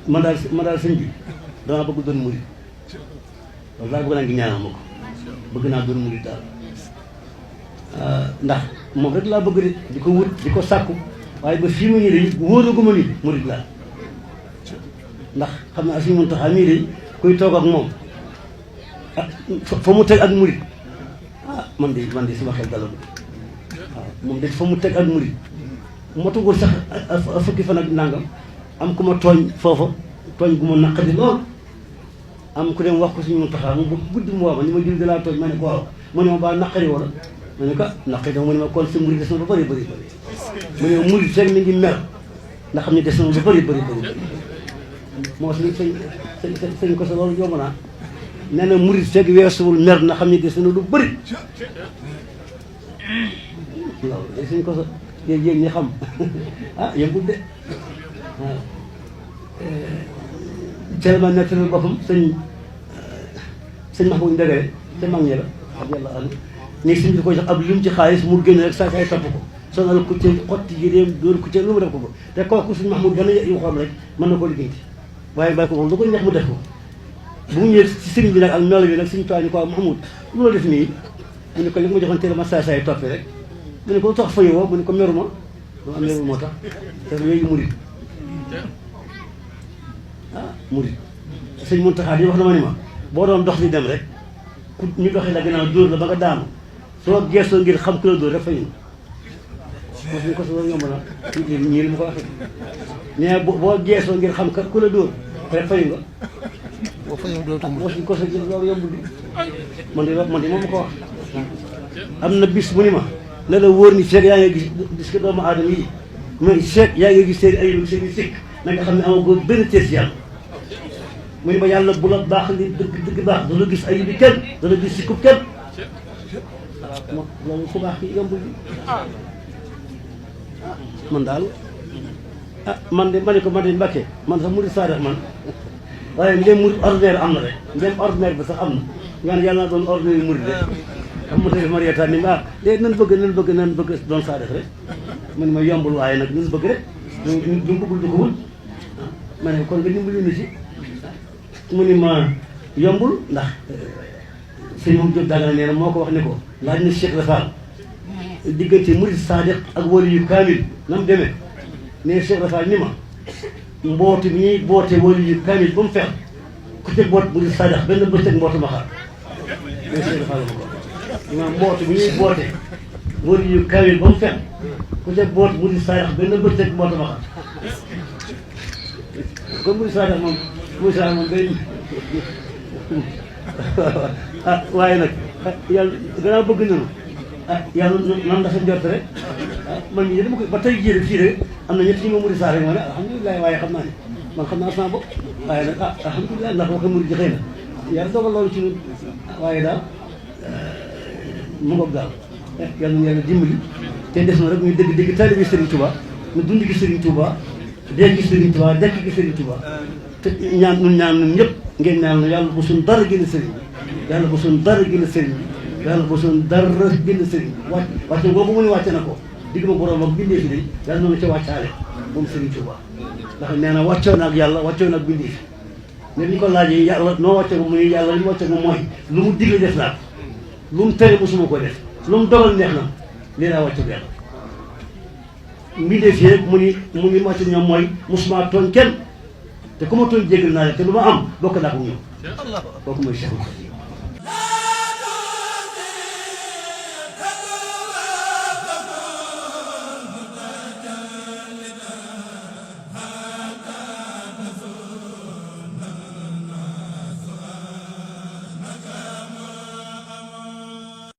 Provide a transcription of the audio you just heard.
man daal sëñ bi damaa bëgg doon murid loolu daal bëgg naa ngi ñaanal ma ko bëgg naa doon murid daal ndax moom rek laa bëgg di ko wut di ko sàkku waaye ba fii mu ñu de wóoraguma ni murid laa ndax xam naa suñu Muntaxa mii de kuy toog ak moom fa mu teg ak murid man de sama xel dalal waaw moom de fa mu teg ak murid motugul sax fukki fan ak nangam am ku ma tooñ foofa tooñ gu ma naqadi lool am ku dem wax ko suñu Muntaxa mu bëgg guddi mu wax ma ni ma jël de laa tooñ ma ne ko waaw ma ne ma baa naqari wala ma ne ko naqari dama ma ne ma kon sa murid des na ba bëri bëri ma ne ma murid fekk mi ngi mer ndax xam ne des na ba bëri bëri moo sëñ ko sa loolu yomb naa nee na murid fekk weesuwul mer na xam ne des na lu bëri loolu day sëñ ko sa yéen ñi xam yëmbul de waaw tellement nettali boppam sëñ Mahmoud Ndegere te mag ñi la ak yàlla àll nii sëñ bi ko jox ab lim ci xaalis mu génn rek saa topp ko sonal ku ci xotti yéreem dóor ku ci lu mu def ko te kooku sëñ Mahmoud dana yu xool rek mën na koo liggéeyti waaye bàyyi ko moom lu ko neex mu def ko bu mu ñëwee ci sëriñ bi nag ak melo bi nag suñu toit ni ko Mahmoud lu la def nii mu ne ko li ma joxoon teel ma saa toppee rek mu ne ko lu tax fayu woo mu ne ko meruma lu am merul moo tax te yooyu murid murid sëñ Muntaxa di wax na ma ni ma boo doon dox di dem rek ku ñu doxee la gannaaw dóor la ba nga daanu soo geesoo ngir xam ku la dóor rek fayu na suñ ko si loolu yomb na ñii li mu ko waxee mais boo geesoo ngir xam ku la dóor rek fayu nga boo fayoo doo tam moo suñ ko si loolu yombul bi man de moom ma ko wax am na bis mu ni ma ne la wóor ni feeg yaa ngi gis ko doomu aadama yi mooy feeg yaa ngi gis seen ayib seen i sikk na nga xam ne amagoo benn tees yàlla mu ni ma yàlla bu la baax li dëgg baax dana gis ayib bi kenn dana gis sikkub kenn waaw loolu ku baax ki yombul bi man daal man de ma ne ko man de Mbàkke man sax murid saadax man waaye ndem murid ordinaire am na rek ndem ordinaire bi sax am na nga ne yàlla naa doon ordinaire murid rek xam nga tey Marieta ni ma léegi nan bëgg doon saadax rek man ma yombul waaye nag nan bëgg rek du bëggul du ko wul ma ne kon nga dimbali ñu ci mu ni ma yombul ndax sëñ moom Jóob Dagana nee na moo ko wax ne ko laaj na Cheikh Rafal diggante murid saadiq ak wali yu kaamil na mu demee ne Cheikh Rafal ni ma mboote bi ñuy boote wali yu kaamil ba mu fex ku ca boot murid saadiq benn bëccëg mbootu ma xaar ne Cheikh Rafal ma ko ma mboote bi ñuy boote wali yu kaamil ba mu fex ku ca boot murid saadiq benn bëccëg mbootu ma xaar kon murid saadiq moom Moussa moom day waaye nag yàlla gannaaw bëgg nañu yàlla nan dafa njort rek man mii dama ko ba tey jii fii rek am na ñett ñi ma murid saa rek ma ne alhamdulilah waaye xam naa ne man xam naa sama bopp waaye nag alhamdulilah ndax waxee murid ji xëy na yàlla dogal loolu ci ñun waaye daal mu ngoog daal yàlla na yàlla dimbali te des na rek muy dëgg taalibe Serigne Touba ñu dund gi Serigne Touba dee gi Serigne Touba dekk gi Serigne Touba te ñun ñëpp ngeen ñaan yàlla bu suñ dara génn sëriñ bi yàlla bu suñ dara génn sëriñ bi yàlla bu suñ dara génn sëriñ bi wàcce boobu mu ne wàcce na ko digg ma borom ak bindee fi de yàlla noonu ca wàccaale moom Serigne Touba ndax nee na wàccoo na ak yàlla wàccoo na ak bindee fi ne ñu ko laajee yàlla noo wàcce ko mu ne yàlla li mu wàcce ko mooy lu mu digle def naa lu mu tere musuma ko def lu mu dogal neex na lii laa wàcce ko yàlla mbindee fi rek mu ni wàcce ñoom mooy musuma tooñ kenn te ku ma tooñ jégal naa leen te lu ma am bokk naa ko ñoom kooku mooy Cheikh